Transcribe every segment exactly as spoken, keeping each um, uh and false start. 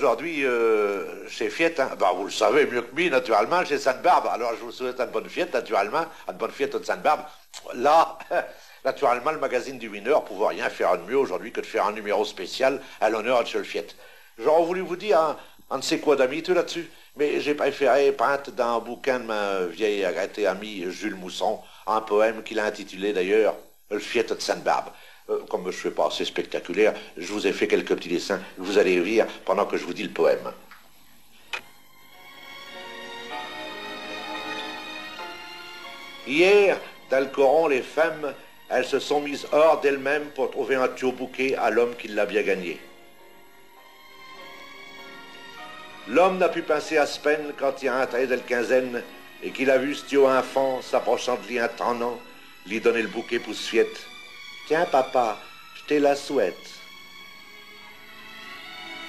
Aujourd'hui, euh, ch'est fiête, hein. Ben, vous l'savez mieux qu'mi, naturellemint, ch'est Sainte-Barbe. Alors, j'vous souhaite eune bonne fiête, naturellemint, eune bonne fiête ed Sainte-Barbe. Là, naturellemint, l'magazine du Mineur pouvot rien faire ed mieux aujourd'hui que d'faire un numéro spécial à l'honneur ed chelle fiête. J'aros voulu vous dire, hein, un n'sais quoi d'amieux là-d'sus, mais j'ai préféré prinde dins un bouquin d'min vieux et regretté ami Jules Mousseron, un poème qu'il a intitulé d'ailleurs El fiête ed Sainte-Barbe. Euh, comme j'sus pas assez spectaculaire, j'vous ai fait quéques p'tits dessins que vous allez vir pindant que j'vous dis l'poème. Hier, dins l'coron, les femmes, elles s'sont mises hors d'elles-mêmes pour trouver un tiot bouquet à l'homme qui l'a bien gagné. L'homme n'a pu pinser à s'peine quand il a intré dins l'quinzaine et qu'il a vu s'tiot infant s'approchant d'li in tannant, li donner l'bouquet pour s'fiête. Tiens, papa, j'te la souhaite.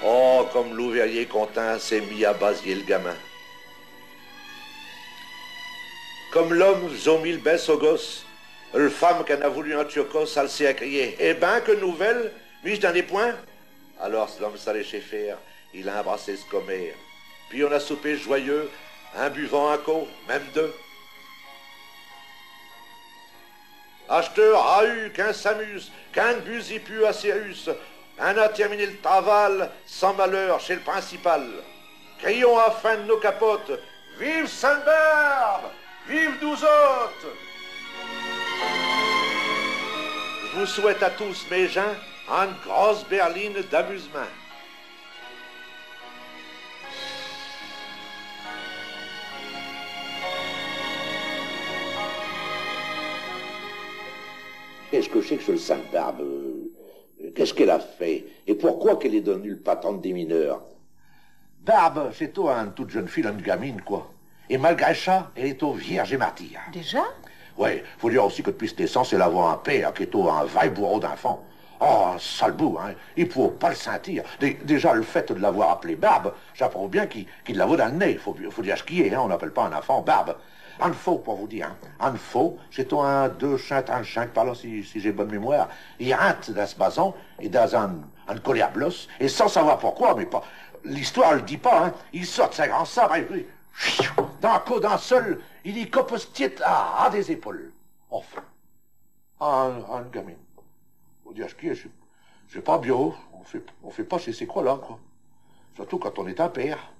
Oh, comme l'ouvrier contint s'est mis à basier l'gamin. Comme l'homme f'sot mis l'baisse au gosse, l'femme qu'in a voulu un tiot cosse, alle s'est écriée : « Eh ben, qué nouvelle, mi j'n'in ai point ! » Alors l'homme s'a laiché faire, il a imbrassé s'commère. Pis in a soupé joyeux, in buvant un cop, même deux. Achteure, rahu, qu'in s'amuse, qu'in n'busie pus à ses ruses, in a terminé l'travai sans malheur, ch'est l'principal. Crions à fond d'nos capotes : « Vive Sainte-Barbe ! Vive nous autes ! » J'vous souhaite à tous, mes gins, eune grosse berline d'amusemint. Qu'est-ce que ch'est que chelle Sainte-Barbe ? Qu'est-ce qu'alle a fait ? Et pourquoi qu'alle est dev'nue l'patronne des mineurs ? Barbe, ch'étot eune toute jeune fille, eune gamine, quoi. Et malgré cha, alle étot vierge et martyre. Déjà ? Ouais, faut dire aussi que d'puis s'naissance, alle avot un père qui étot un vrai bourreau d'infant. Oh, un sale bougre, hein. I pouvot pas l'sintir. Dé-, déjà, l'fait d'l'avoir app'lée Barbe, cha prouve bien qu'i, qu'i l'avot dins l'nez. Faut, faut dire ch'qui est, hein. In n'appelle pas un infant Barbe. Eune fos, pour vous dire, hein. Eune fos, ch'étot in deux chint trinte-chinq, par là, si, si j'ai bonne mémoire. I rinte dins s'mason, et dins eune, eune colère bleue, et sans savoir pourquoi, mais pas, l'histoire l'dit pas, hein, i sort sin grand sabre, et pis, d'un cop, d'un seul, i li cope s'tiête à, à des épaules. Enfin, à eune, à eune gamine. Faut dire ch'qui est, ch'est, ch'est pas biau, in fait, in fait pas chés, chés coses-là, quoi. Surtout quand in est un père.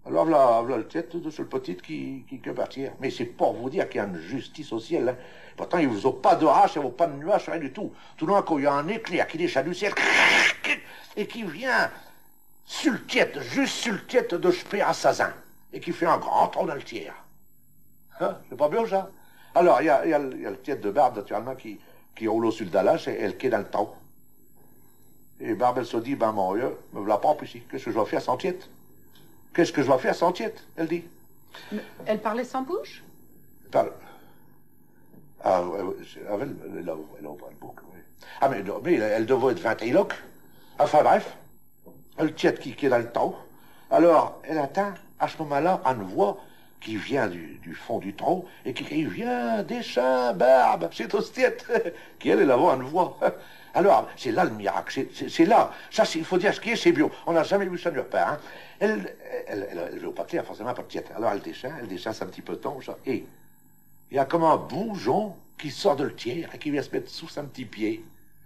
Alors, v'là, v'là l'tiête de chelle petite qui, qui, qui est par tierre. Mais ch'est pour vous dire qu'i a eune justice au ciel, hein. Pourtant, i faijot pas d'orache, i faijot pas d'nuache, rien du tout. Tout d'un cop, i a un éclair qui déchind du ciel et qui vient su l'tiête, juste su l'tiête de ch'père assassin, et qui fait un grand trau dins l'tierre. Hein, ch'est pas biau, cha ? Alors, i a, i a, i a l'tiête de Barbe, naturellemint, qui, qui roule su l'dalle, et alle quét dins l'trau. Et Barbe, alle s'dit : « Ben, mon Dieu, me v'là prope ichi. Qu'est-ce que j'vas faire sans tiête ? Qu'est-ce que j'vas faire sans tiête ? » alle dit. Mais elle parlait sans bouche ? Elle parle. Ah, ouais, ouais, ch'est, ah, elle, alle a, alle a pas d'bouque, oui. Ah, mais non, mais alle, alle devot ête ventriloque. Enfin, bref, l'tiête qui, qui est dins l'trau. Alors, alle intind, à ch'momint-là, eune voix qui vient du, du fond du trau et qui crie : « Viens, déchinds, Barbe ! » Ch'étot s'tiête, qui alle, alle avot eune voix. Alors, ch'est là l'miraque, ch'est, ch'est, ch'est là. Cha, ch'est, i faut dire ch'qui est, ch'est biau. In n'a jamais vu cha nulle part, hein. Elle, elle, elle, alle vot pas clair, forcémint, pour l'tiête. Alors, alle déchind, alle déchind sin p'tit peton, cha. Et i a comme un boujon qui sort de l'tierre et qui vient s'mette su sin p'tit pied.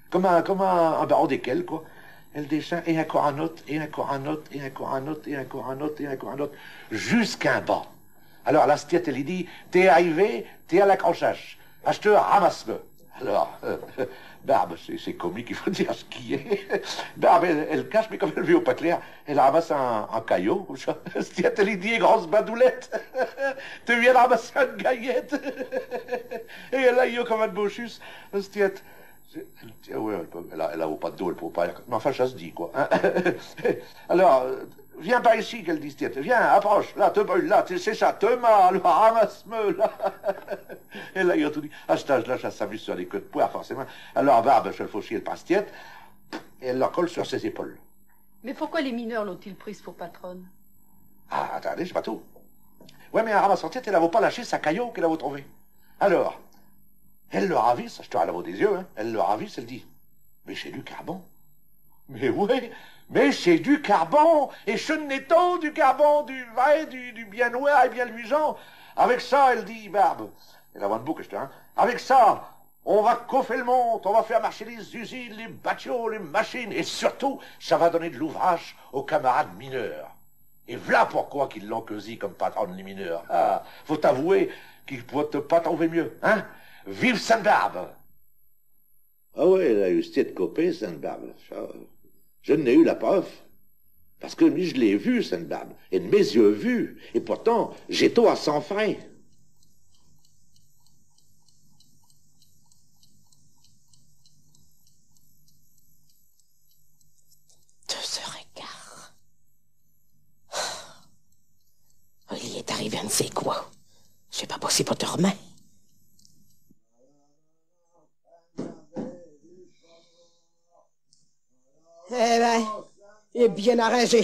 Comme un, comme un, un barreau d'équelle, quoi. Elle déchind, et incore un aute, et incore un aute, et incore un aute, et incore un aute, et incore un aute, jusqu'in bas. Alors, là, s'tiête, alle li dit : « T'es arrivé, t'es à l'accrochache. Achteure, ramasse-me. » Alors, euh, Barbe, ch'est, ch'est comique, i faut dire ch'qui est. Barbe, alle, alle cache, mais comme alle vot pas clair, alle ramasse un, un caillau, comme cha. S'tiête, alle li dit : « Grosse badoulette, te viens d'ramasser eune gaillette. » Et alle a ri comme eune bochusse, s'tiête. Ch'est, elle, ouais, elle peut, alle a, alle a pas d'dos, alle peut pas, mais enfin, cha s'dit, quoi, hein. Alors, euh, « Viens par ichi », qu'alle dit, s'tiête. « Viens, approche, là, te brûles, là, te, ch'est cha, te m'as, là, ramasse-me, là. » Et là, i ont tout dit. À ch't âche-là, cha s'amuse sur les queues d'poire, forcémint. Alors, Barbe, alle faut chier l'pinse-tiête, et alle l'colle sur ses épaules. Mais pourquoi les mineurs l'ont-ils prise pour patronne ? Ah, attindez, ch'est pas tout. Ouais, mais in ramassant tiête, alle avot pas lâché sin caillau qu'alle avot trouvé. Alors, alle le ravisse, achteure alle avot des yeux, hein, alle le ravisse, alle dit : « Mais ch'est du carbon. » « Mais ouais, Mais ch'est du carbon, et ch'n'étot du carbon, du vrai, du, du bien noir et bien luisant. Avec cha, elle dit, Barbe, elle avot eune bouque, ch'ti, hein. Avec cha, on va cauffer l'monde, on va faire marcher les usines, les batiaux, les machines, et surtout, cha va donner de l'ouvrache aux camarades mineurs. Et v'là pourquoi qu'i l'ont queusi comme patronne, les mineurs. Ah, faut avouer qu'i pourrottent pas trouver mieux, hein ? Vive Sainte-Barbe ! Ah ouais, elle a eu s'tiête copée, Sainte-Barbe. Cha, j'in ai eu la preuve. Parce que mi, j'l'ai vue, Sainte-Barbe, et d'mes yeux vue, et pourtant, j'étos à sang frod. De ce regard. Il est arrivé un ne sais quoi. Ch'est pas possible autremint. Eh ben, il est bien arringé.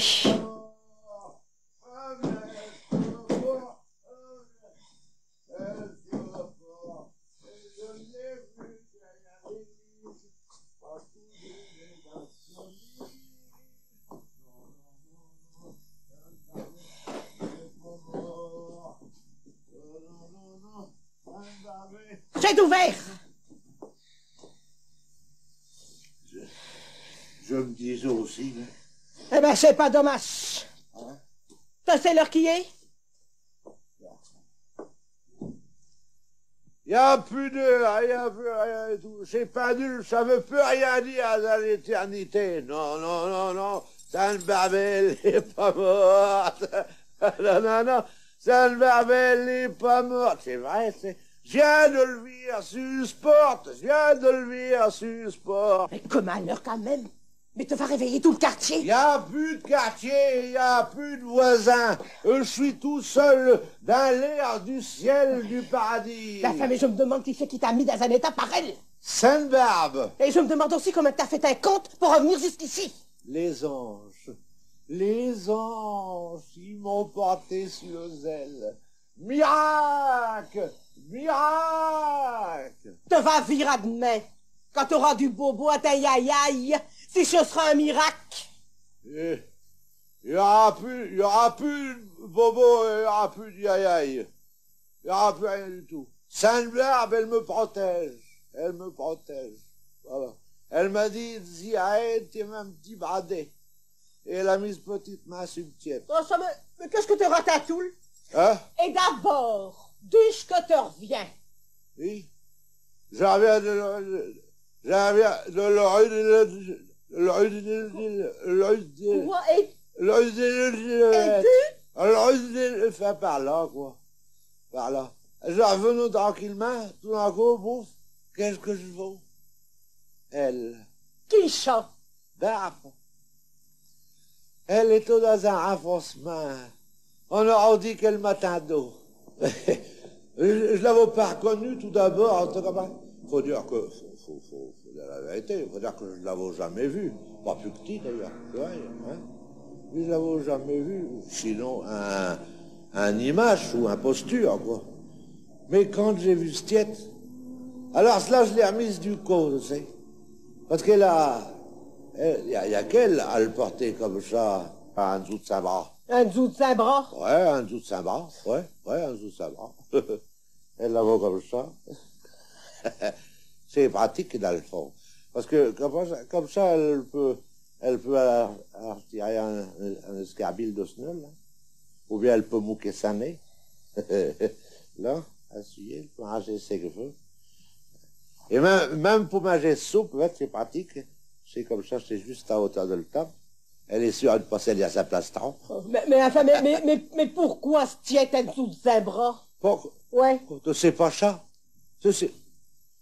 Ch'est ouvert. Je, je m'dis aussi, mais... Eh ben, ch'est pas dommache. Hein ? Te sais l'heure qu'il est ? Y a pus d'heure, y a pus rien du tout. Ch'est pas nul, cha veut pus rien dire dins l'éternité. Non, non, non, non. Sainte-Barbe, elle est pas morte. Non, non, non. Sainte-Barbe, elle est pas morte. Ch'est vrai, ch'est, j'viens de l'vir su s'porte. J'viens de l'vir su s'porte. Mais qué malheur quand même. Mais te vas réveiller tout l'quartier. Y a pus d'quartier, y a pus d'voisins. Euh, j'sus tout seul dins l'air du ciel du paradis. Enfin, mais je m'deminde qui ch'est qui t'a mis dins un état pareil. Sainte-Barbe. Et je m'deminde aussi commint t'as fait tin compte pour arvenir jusqu'ichi. Les anges, les anges, i m'ont porté su leus ailes. Miracle ! Miracle ! Te vas vir à d'main, quand t'aras du bobo à tin yayaye, si ch'sera un miracle. Eh, y ara pus, y ara pus d'bobo, y ara pus d'yayaye. Y ara pus rien du tout. Sainte-Barbe, elle me protège. Elle me protège. Voilà. Elle m'a dit, Zia, tiens, un p'tit bradé. Et elle a mis s'petite main su m'tiête. Oh, cha, mais, mais qu'est-ce que te ratatoules ? Hein ? Et d'abord, d'uche que te reviens ? Oui. J'arviens de, de, j'arviens de l'rue de, l'rue de, l'rue de... Quoi ? Et, l'rue de, et tu ? L'rue de, enfin, par là, quoi. Par là. J'arvenons tranquillemint, tout d'un coup, bouf, qu'est-ce que j'vos ? Elle. Qui cha ? Barbe. Elle étot dins un renfoncemint. On arot dit qu'elle m'attindot. Je, j'l'avos pas r'connue tout d'abord, in tout cas. Faut dire que, faut, faut, faut, faut dire l'vérité, faut dire que j'l'avos jamais vue. Pas pus qu'ti d'ailleurs, tu vois, hein. Mais j'l'avos jamais vue, sinon in, in image ou in posture, quoi. Mais quand j'ai vu s'tiête, alors cha, j'l'ai r'mise du cop, te sais. Parce qu'elle a, elle, y a, y a qu'elle à l'porter comme cha, in-d'zous d'sin bras. In-d'zous d'sin bras ? Ouais, in-d'zous d'sin bras, ouais, ouais, in-d'zous d'sin bras. Elle l'avot comme cha. Ch'est pratique, dins l'fond. Parce que comme cha, comme cha, elle peut, elle peut, euh, euh, tirer un, un escarbille de s'nez, là. Ou bien elle peut mouquer sin nez. Là, essuyer, elle peut arracher ses cheveux. Et même, même pour minger s'soupe, in fait, ch'est pratique. Ch'est comme cha, ch'est juste à hauteur de l'tape. Elle est sûre de pas salir sin plastron. Oh, mais, mais enfin, mais, mais, mais, mais pourquoi s'tiête in-d'zous d'sin bras ? Pourquoi ? Ouais. Te sais pas cha ? Te sais,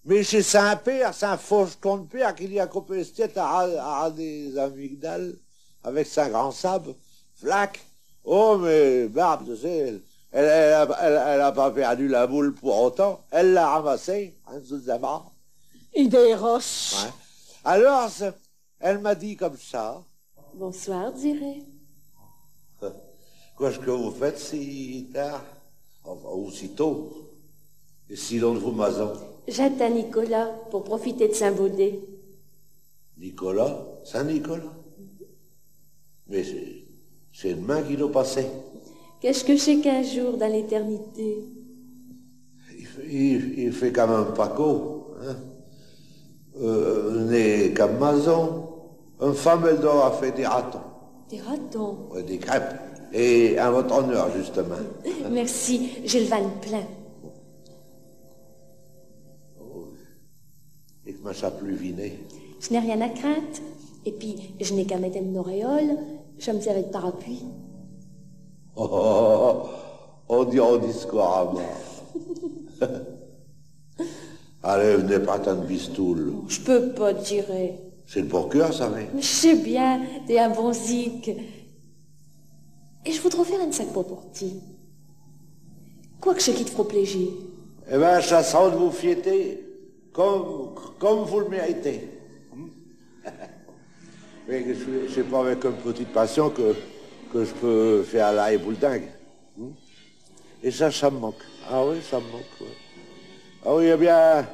mais ch'est sin père, sin faucheton d'père qui li a copé s'tiête à, à, à des amygdales avec sin grand sabre. Flac. Oh, mais Barbe, te sais, elle, elle, elle a, elle, elle a pas perdu la boule pour autant. Elle l'a ramassée, in-d'zous d'sin bras. Idée roche. Ouais. Alors, ch'est, elle m'a dit comme cha. Bonsoir, Désiré. Quoi, qu'est-ce que vous faites si tard ? Enfin, ou si tôt ? Et si lon d'vos maisons ? J'attinds Nicolas pour profiter de sin baudet. Nicolas ? Saint-Nicolas ? Mais ch'est, ch'est demain qu'i dot passer. Qu'est-ce que ch'est qu'un jour dins l'éternité ? I fait, i, i fait quand même pas caud, hein. Euh, on est qu'à m' mason. Em' femme, all' dot avoir fait des ratons. Des ratons ? Ouais, des crêpes. Et in vot' honneur, justemint. Merci, j'ai l' vinte plein. Oh. Et commint cha put viner ? Je n'ai rien à crainte. Et pis, je n'ai qu'à mette m'n auréole, cha m' sert ed parapluie. Oh, oh, oh, oh, on dirot un discours à mort. Allez, v'nez, partez in bistoule. Oh, j' peux pas, Désiré. Ch'est l' procureur, cha, mais. Mais j' sais bien, t'es un bon zic. Et j' voudros faire eune saque pour ti. Quoi qu' ch'est qui t' f'rot plaisi ? Eh ben, cha s'ra d' vous fiêter comme, comme vous l' méritez. Hmm ? Mais j' sus, ch'est pas avec eune petite pension que, que j' peux faire aller à l' boule dingue. Hmm ? Et cha, cha m' manque. Ah oui, cha m' manque, ouais. Ah oui, i a bien,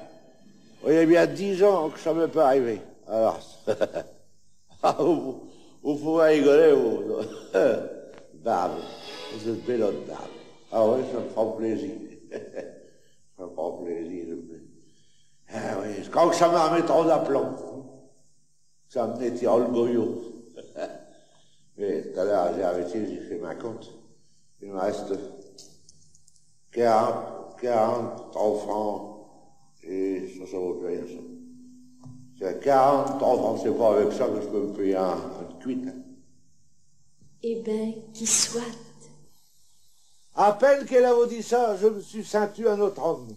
oui, i a bien dix ans que cha m'est pas arrivé. Alors, ah, vous, vous pouvez rigoler, vous. Barbe, vous êtes belle autre barbe. Ah oui, cha m' f'ra plaisi. Cha m' f'ra plaisi, je me, ah oui, j' cros que cha m'armettrot d'aplomb. Cha m'nettoiera l' goyot. Mais tout à l'heure, j'ai arrêté, j'ai fait m' compte. I m' reste quarante, quarante-tros francs. Et cha, cha vaut pus rien, cha. Ch'est quarante-tros francs, ch'est pas avec cha que j' peux m' payer eune, eune cuite, hein. Eh ben, qu'i soit. À peine qu'all' avot dit cha, j' me sus sintu un aute homme.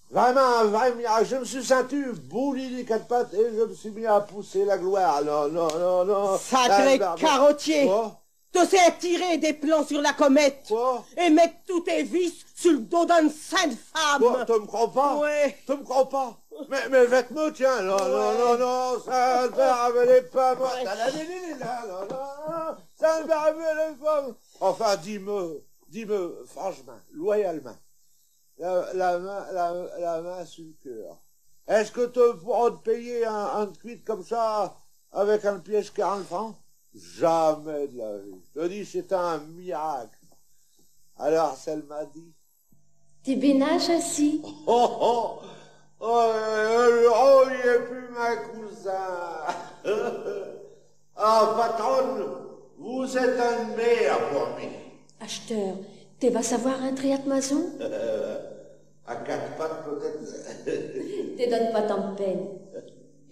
Vraimint, vraimint, j' me sus sintu bouli des quate pattes et j' me sus mis à pousser la gloire. Non, non, non, non. Sacré carottier. Quoi ? Te sais tirer des plans sur la comète. Quoi ? Et mette tous tes vices sur l' dos d'eune sainte femme. Quoi ? Te m' cros pas ? Ouais. Te m' cros pas ? Mais, mais vête-me, tiens. Non, non, non, non, Sainte Barbe, all' est pas morte. Ouais. Sainte Barbe, all' est pas morte. Enfin, dis-me, dis-me franchemint, loyalemint, la, la main, la, la main sur l' cœur. Est-ce que te pourros t' payer un, eune cuite comme cha avec eune pièche quarante francs ? Jamais de la vie. J' te dis, ch'est un miracle. Alors, all' m'a dit, t'es bénache ainsi ? Oh, oh, oh, euh, oh, i est pus min cousin. Ah, patronne, vous êtes eune mère pour mi. Achteure, te vas savoir rintrer à t' mason ? À quate pattes, peut-ête. Te donne pas tant d' peine.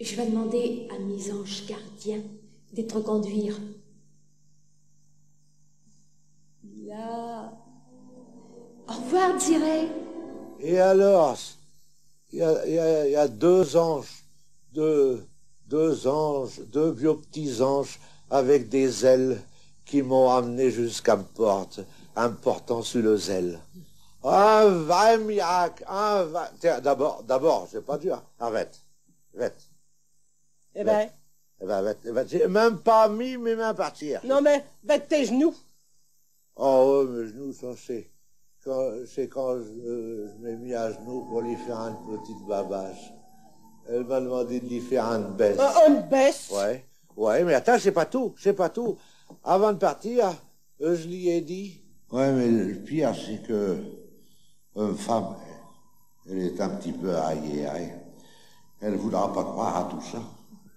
J' vas d'minder à mes anges gardiens de t' reconduire. Là. Au revoir, Désiré. Et alors, i a, i a, i a deux anges, deux, deux anges, deux biaux p'tits anges avec des ailes qui m'ont amené jusqu'à m' porte, in m' portant sur leus ailes. Un vrai miracle, un vrai, tiens, d'abord, d'abord, ch'est pas dur, arrête, arrête. Eh ben. Eh ben, eh ben, eh ben, ch'est même pas mi, mes mains par tierre. Non, mais, ben, tes genoux. Oh, ouais, mes genoux, cha, ch'est quand, ch'est quand j', euh, j' m'ai mis à genoux pour li faire eune petite babache. All' m'a d'mandé d' li faire eune baisse. Euh, eune baisse ? Ouais, ouais, mais attinds, ch'est pas tout, ch'est pas tout. Avant d' partir, euh, j' li ai dit. Ouais, mais l' pire, ch'est que m' femme, all' est un p'tit peu arriérée. All' voudra pas croire à tout cha.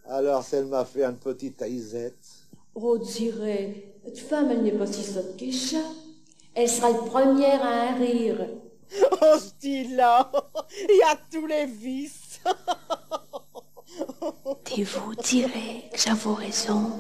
Alors, all' m'a fait eune petite risette. Oh, Désiré, t' femme, all' n'est pas si sotte que cha. All' s'ra l' première à in rire. Oh, ch'ti-là, i a tous les vices. Te vous diraus que j'avos raison.